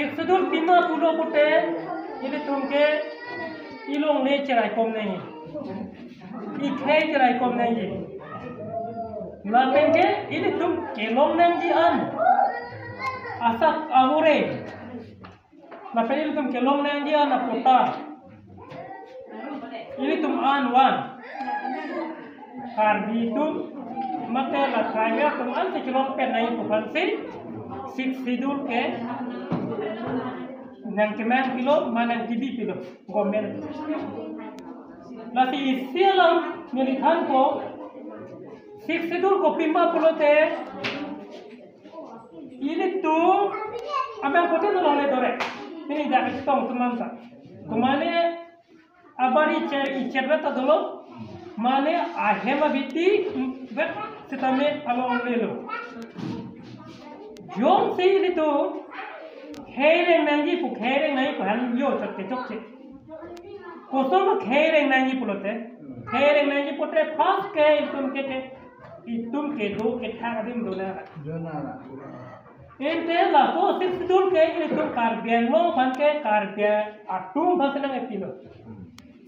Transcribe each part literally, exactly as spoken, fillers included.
Sixth Schedule pima pulo pute, ilitum ke ilongle cheraikom nangji, ikhei cheraikom nangji. Lapen ke ilitum kelong nangji an asap avore. Lapen ilitum kelong nangji an apota. Ilitum an van Karbi atum mate la tribal atum an si kelong pen nangji pu aphansi Sixth Schedule ke nangkemang pilo, ma nangkebi pilo government. Lasi isi alam neli thanpo, Sixth Schedule kopima pulote, ilitum abang kote nolong le dore. Pini dak chetong atum anta. Komane abari cher icher beta dolo. Mane ahem abiti bet sitame alonglelo. Jongsi ilitum khei reng nangji pu, khei reng nangji pu han yo chokche chokche. Koson khei reng nangji pulote, khei reng nangji pulote first ke itum ke ke, itum kedo kethak adim dona. Dona. Ante laso Sixth Schedule ke ilitum Karbi Anglong aphan ke, Karbi atum aphan si nangkepilo.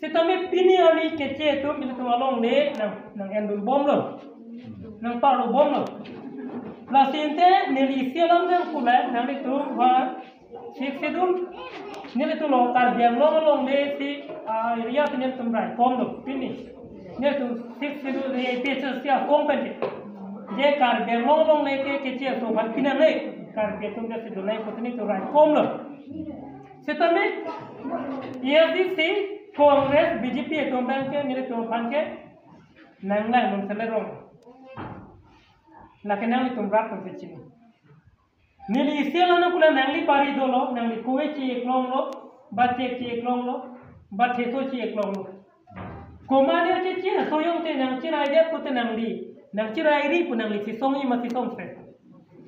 Sitame pini arni keche atum ilitum alongle nang nang-endun bomlo, nangparlo bomlo. Lasi ante neli isi alam nangpu lang, nanglitum aphan Sixth Schedule, nelitum lo Karbi Anglong alongle si, ah, area si nelitum raikomlo pini. Nelitum Sixth Schedule, eh, A P H L C akong pen ke. Je Karbi Anglong alongle ke keche aso aphan pinangne, Karbi atum ke si donai pu si nelitum raikomlo. Sitame A I A D C, Congress, B J P atum abang ke nelitum aphan ke nang nang nung selerong. Lake nanglitum rat atum si chini. Neli isi alam nangpu lang, nangli bari dolo, nangli kove chi-eklonglo, ba chek chi-eklonglo, ba theso chi-eklonglo. Komane keche aso jongte nangchiraidet pute nangli, nangchirairi pu nangli chesongji ma chesongse?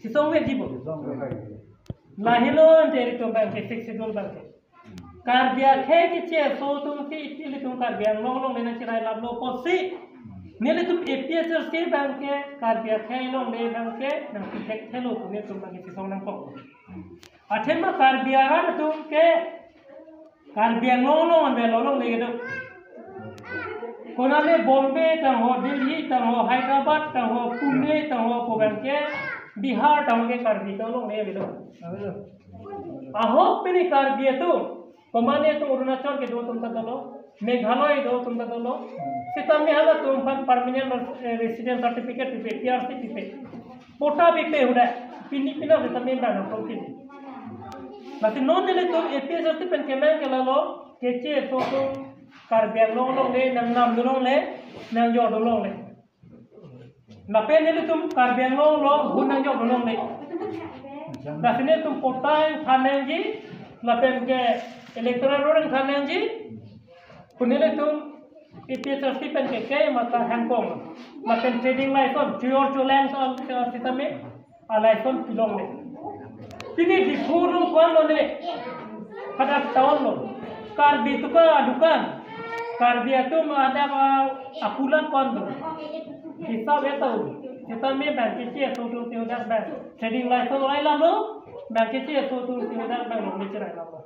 Chesongvekji bo. Lahelo ante ilitum abang ke, Sixth Schedule abang ke. Karbi akhei keche aso atum si ilitum Karbi Anglong alongle nangchirai laplo pusi, nelitum A P H L C abang ke Karbi akhei alongle abang ke nangpithekthelo pu nelitum abang ke chesong nangkok. Athema Karbi arat atum ke Karbi Anglong along an avelo alongle kedo. Konane Bombay tangho, Delhi tangho, Hyderabad tangho, Pune tangho pu abang ke, Bihar tangho ke Karbi alongle kedo. Ahok pini Karbi atum, komane atum Arunachal kedo atum ta dolo, Meghalaya do atum ta dolo. Sitame halatum aphan permanent, eh, resident certificate pipe, P R C pipe, pota pipe, huda pini pina sitame bang atum pini. Lasi non nelitum A P H L C pen kemang ke lalo, keche aso atum Karbi Anglong alongle nangnamdun longle, nangjordun longle. Lapen nelitum Karbi Anglong along ahut nangjordun longle. Lasi nelitum pota ingthan nangji, lapen ke electoral roll ingthan nangji pu nelitum A P H L C pen ke ke mata hangkong. Lapen trading license, chor cholang so sitame a license pilongle. Pini Diphu along ko-an lone, hadak town lo. Karbi atum adukan, Karbi atum hadak, ah, akulat ko-an lo. Hisab etau. Sitame bang keche aso atum si hadak bang trading license lai laplo, bang keche aso atum si hadak bang longle chirai laplo.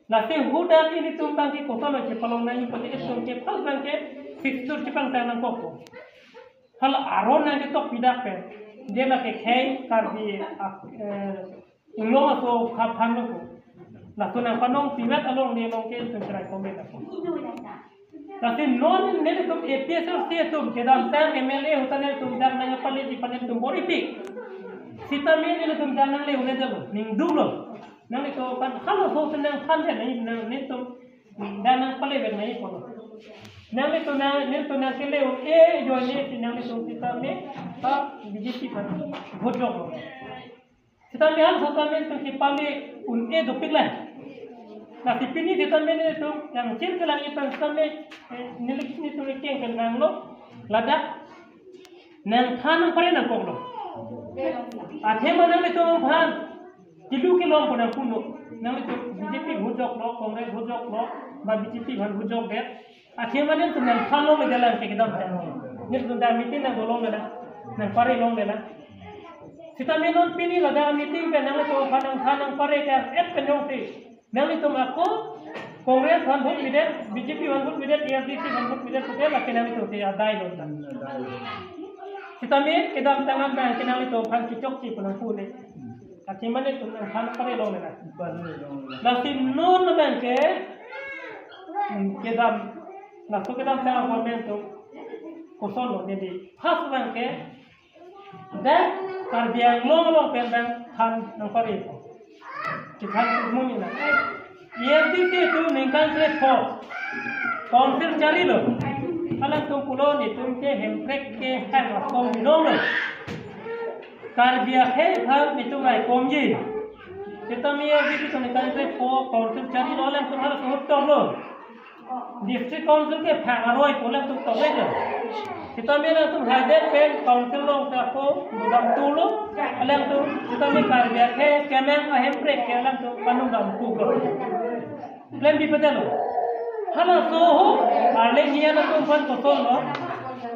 Lasi hadak ilitum abang ke koson lo chepalong nangji pute, itum ke pas abang ke Sixth Schedule chepangtang nangkokpo. Hala aron nangketok pidak pen, je lake khei Karbi, ah, eh, Anglong aso khaphan lo ko. Laso nangpanong pivet alongle along ke itum chirai kombe ta ko. Lasi non nelitum A P H L C atum kedamtang M L A ahut ta nelitum dak nangpaleji aphan nelitum bor-ipik. Sitame nelitum dak nangle un-edetlo, ningduklo. Nanglitum aphan halaso atum nangphan det nangji, nang nelitum dak nangpalevek nangji pulo. Nanglitum nang, nelitum nangkele un-e ajoine si nanglitum sitame, ah, B J P aphan vote joklo. Sitame halaso tame nelitum kepale un-e dopik lang. Lasi pini sitame nelitum nangchir kelang ipang sitame, eh, neli nelitum keng kenanglo. Ladak nangthan nangpare nangkoklo. Athema nanglitum aphan kilu kilong ko nangpulo. Nanglitum B J P vote joklo, Congress vote joklo, ba B J P aphan vote jokdet. Athema nelitum nangthan longle lang ke kedam. Nelitum dak meeting nangdo longle lang, nangpare longle lang. Sitame non pini ladak meeting pen nanglitum aphan nangthan nangpare ke et pen jongsi nanglitum ako Congress aphan vote pidet, B J P aphan vote pidet, A I C C aphan vote pidet pute lake nanglitum si adai lo. Sitame kedamtang abang ke nanglitum aphan kechokche pu nangpu ne. Achi mane tum nangthan pare longle na. Lasi non abang ke, hmm, kedam, laso kedamtang government atum kosonlo neli. First abang ke, dak Karbi Anglong along pen abang than nangpare. Kethan tumuni na. A I C C atum ningkan krepho Council charilo. Alangtum pulo netum ke Hemprek ke hang akom binong lo. Karbi akhei aphan netum raikomji. Sitame A I C C atum ningkan krepho Council charilo, alangtum halaso ahut toklo. District Council ke phang aroi pu alangtum toklo. Sitame alangtum haidet pen Council along ke ako dodam tulo, alangtum sitame Karbi akhei kemang a-Hemprek ke alangtum panung dam tulo. Klem pi padetlo. Halaso ahut arleng hian atum aphan kosonlo.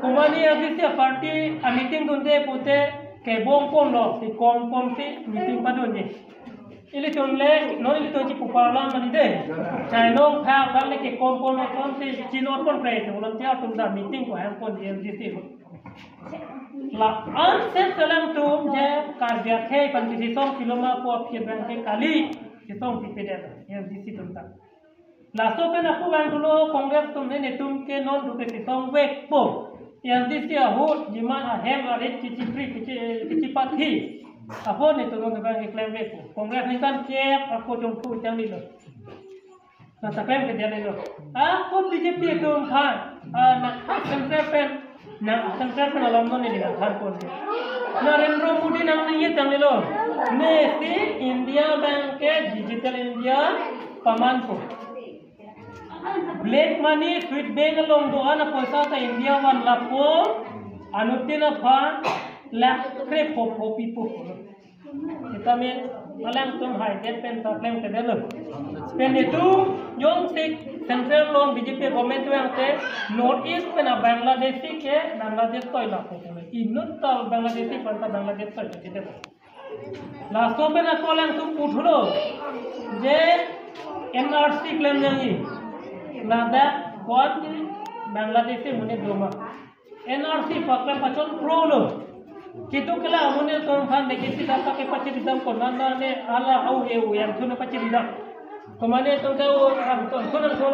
Komatne A I C C a-party a-meeting dunde pute kebong ponlo, si kong ponsi meeting padunji. Ilitum le, non ilitum chipu parlam mani de. Chainong phak phak le ke kong pon ponsi chinot pon pre, volunteer atum ta meeting ko hang ponji A I C C. La-an set alangtum je Karbi akhei aphan kesisong kiloma pu aphi abang ke kali, sisong pipedet A I C C atum ta. Laso pen ako abang dolo Congress atum ne netum ke non duke sisong vekpo. A I C C ahut jiman ahem arit kichipri kichi, kichipathi. Ako netum non abang keklem vekpo. Congress ningkan kep ako chongphu chang nilo. Na ta klem kedet nilo. Ako B J P atum aphan, ah, na central pen, na central pen alam non neli nangthan pon. Narendra Modi nangningje tang nilo. Nesi India abang ke Digital India pamanpo. Black money, sweep bank along do-an apoisa ta India vanlappo, anuttin aphan lakh krepho pho pipo. Sitame alangtum haidet pen ta klem kedetlo. Pen netum jongsi central along B J P government vangte North East pen a-Bangladeshi ke Bangladesh toilappo. Inut ta Bangladeshi aphan ta Bangladesh toilappo. Laso pen ako alangtum puthulo je N R C klem nangji. Ladak ko-an ke Bangladeshi amonit doma. N R C paklem pachon pro lo. Kitu kela amonit atum aphan de kisi data ke pachiri dam ko nana ne ala au e u yang thuna pachiri dam. Komatne atum ke u ang ton thuna thuna